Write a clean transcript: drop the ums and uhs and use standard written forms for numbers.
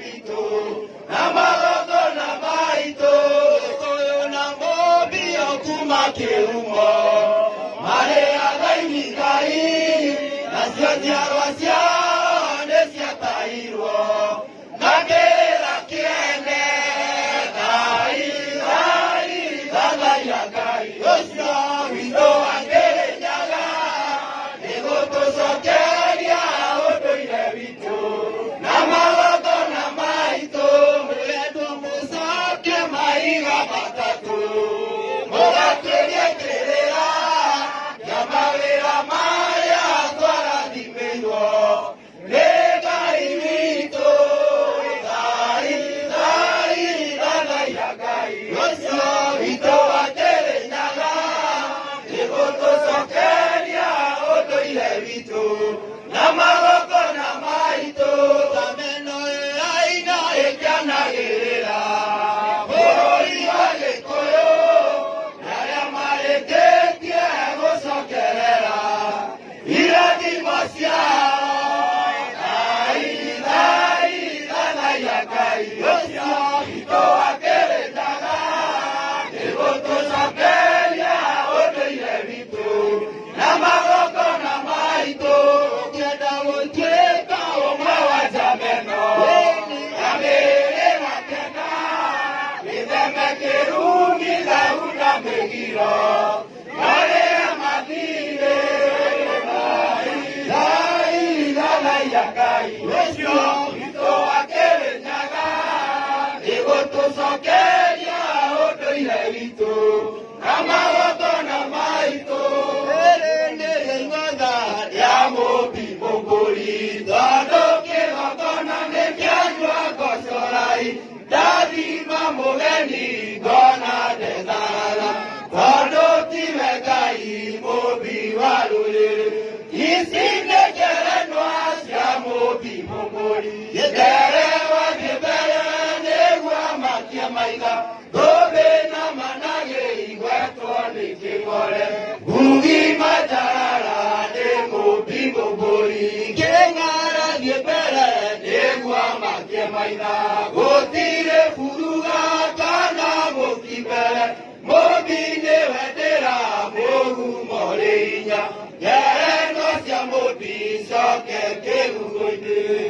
Witũ na magongona maitũ. Gĩkũyũ na Mũmbi o kuma kĩhumo marĩ athaini Ngai, nacio njiarwa ciao nĩ ciatairwo na kĩrĩra kĩene. Ngai, Ngai, thathaiya Ngai ũcio witũ wa Kĩrĩnyaga, nĩgũtũcokeria ũndũire witũ na magongona maitũ. Mũrendwo mũcoke mahiga matatũ, mũgatuĩrie kĩrĩra kĩa mawĩra marĩa twarathimĩirwo nĩ Ngai witũ. Ngai, Ngai, thathaiya Ngai ũcio witũ wa Kĩrĩnyaga, nĩgũtũcokeria ũndũire witũ na magongona maitũ. Kameno ĩraina ĩkĩanagĩrĩra bũrũri wa Gĩkũyũ na arĩa marĩkĩtie gũcokerera irathimo ciao. Ngai, Ngai, thathaiya Ngai ũcio witũ wa Kĩrĩnyaga, nĩgũtũcokeria ũndũire witũ na magongona maitũ. Ũngĩenda gũtuĩka ũmwe wa njameno na mĩhĩrĩga kenda, wĩtheme kĩrumi, thahu na mĩgiro marĩa mathirĩ. Ngai, thathaiya Ngai ũcio witũ wa Kĩrĩnyaga, nĩgũtũcokeria ũndũire witũ na magongona maitũ. Rĩrĩ nĩrĩo igotha rĩa Mũmbi Mũmbũri, tondũ kĩgongona nĩ kĩanyua ngocorai. Ndathima mũgeni ngona ndetharara, tondũ tiwe Ngai Mũmbi wa rũrĩrĩ. Ici nĩ ngerenwa cia Mũmbi Mũmbũri, gĩthere wathiĩ mbere nĩguo amakie maiga. Thũmbĩ na managĩ igwetwo nĩ kĩng'ore, ngugi matarara nĩ Mũmbi Mũmbũri. Kĩng'ara thiĩ mbere nĩguo amakie maitha, gũtirĩ buruga kana mũkimbere. Mũmbi nĩwe ndĩra mũgumo rĩ hinya, ngerenwa cia Mũmbi coke kĩhugo-inĩ.